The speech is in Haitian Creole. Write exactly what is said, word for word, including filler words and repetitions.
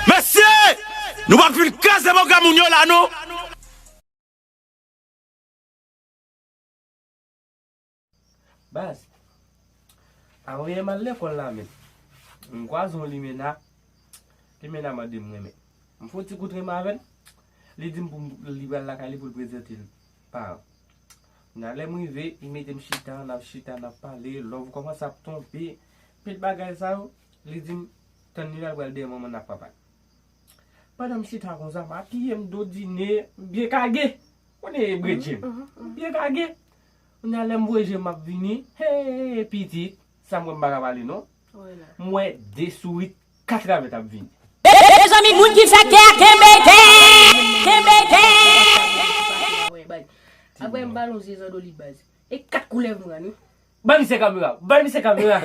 Mesye! Nou p ap fin kraze boka moun yo la non. Baz, avan yè m al lekòl la menm, m kwaze yon limena. Limena mande m renmen. M fè yon ti kout renmen avè l. Li di m pou m, li pral lakay li pou l prezante l paran. Nan lè m rive, li mete m chita, n ap chita, n ap pale, love kòmanse ap tonbe, pil bagay sa yo, li di m, tann li la, l pral dèyè manman n ak papa l. Pandan m chita konsa, m apiye m dodine, m byen kage. Konnen bredje m. M byen kage. Kounye a lè m voye je m ap vini, hey, pitit, sa m wè m pa ka pale non. M wè de sourit, kat ravèt ap vini. Mezanmi, moun ki fè tè a kenbe tè, kenbe tè. Apre m balon zye zandolit baz. E kat koulèv m rann wi. Bay misye kamera, bay misye kamera.